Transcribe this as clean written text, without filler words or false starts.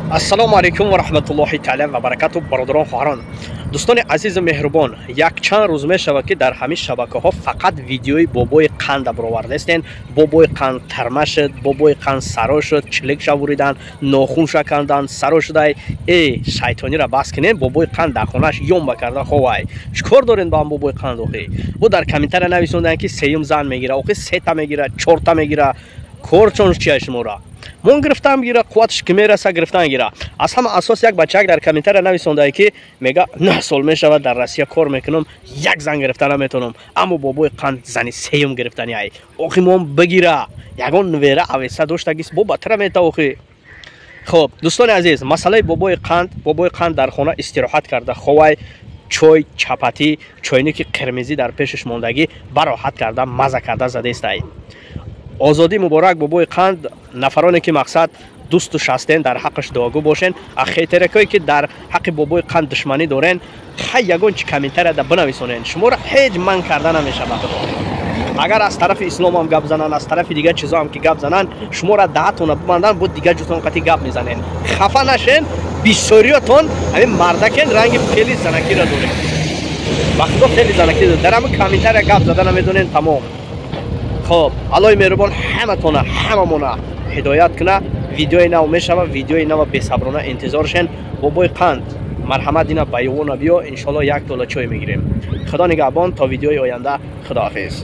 Ассалому алайкум ва раҳматуллоҳи таъала ва баракату. Бародарон, хоҳарон, дӯстони азизу меҳрубон, якчанд рӯз мешавад, ки дар ҳамин шабакаҳо фақат видеои бобои қанда баровардастен. Бобои қанд тарма шуд, бобои қанд саро шуд, чилик шавуриданд, нохун шаканданд, саро шудай. Э, шайтонира бас кунем. Бобои қанд дар хонааш ёмба карда ховай. Чӣ кор дорем ба ҳам бобои қанд? Охи, бо дар комментария нависонданд, ки сеюм зан мегира. Охи, сета мегира, чорта мегира, корчон чия? Шумора мон гирифтан гира, қувватш ки мераса, гирифтан гира. Аз ҳама асос, як бачаак дар комментария нависондае, ки мега: 9 сол мешавад, дар Россия кор мекунам, як зан гирифта наметавонам, аммо бобои қанд зани сеюм гирифтани ай. Охи, мон бигира, ягон вера авеса доштагис, бо батра мета, охи. Хоб, дӯстони азиз, масъалаи бобои қанд: бобои қанд дар хона истироҳат карда ховай, чой, чапатӣ, чойники қирмизӣ дар пешаш мондагӣ, бароҳат карда, маза карда задестай. Озодӣ муборак, бобои қанд. Нафароне ки, мақсад, дӯсту шастен, дар ҳаққаш дуогӯ бошен, а хейтеракое ки дар ҳаққи бобои қанд душманӣ дорен, хай, ягон чи комментарияда бинависонен, шуморо ҳеҷ ман карда намешавад. Агар аз тарафи исломам гап зананд, аз тарафи дигар чизоам ки гап зананд, шуморо даҳатона бибанданд, бо дигар ҷутон қати гап мезанен. Хафа нашен, бисёриётон ҳамин мардакен, ранги фели занакиро доред. Ба худо, фели занаки дар ҳамин комментария гап зада намедонен, тамом. Хоб, Аллоҳи меҳрубон ҳаматона, ҳамамона ҳидоят куна. Видеои нав мешава, видеои нава бесаброна интизор шен. Бобои қанд, марҳамат, ина баёвона биё, иншоалло, як дола чой мегирем. Худо нигаҳбон, то видеои оянда, худоҳофиз.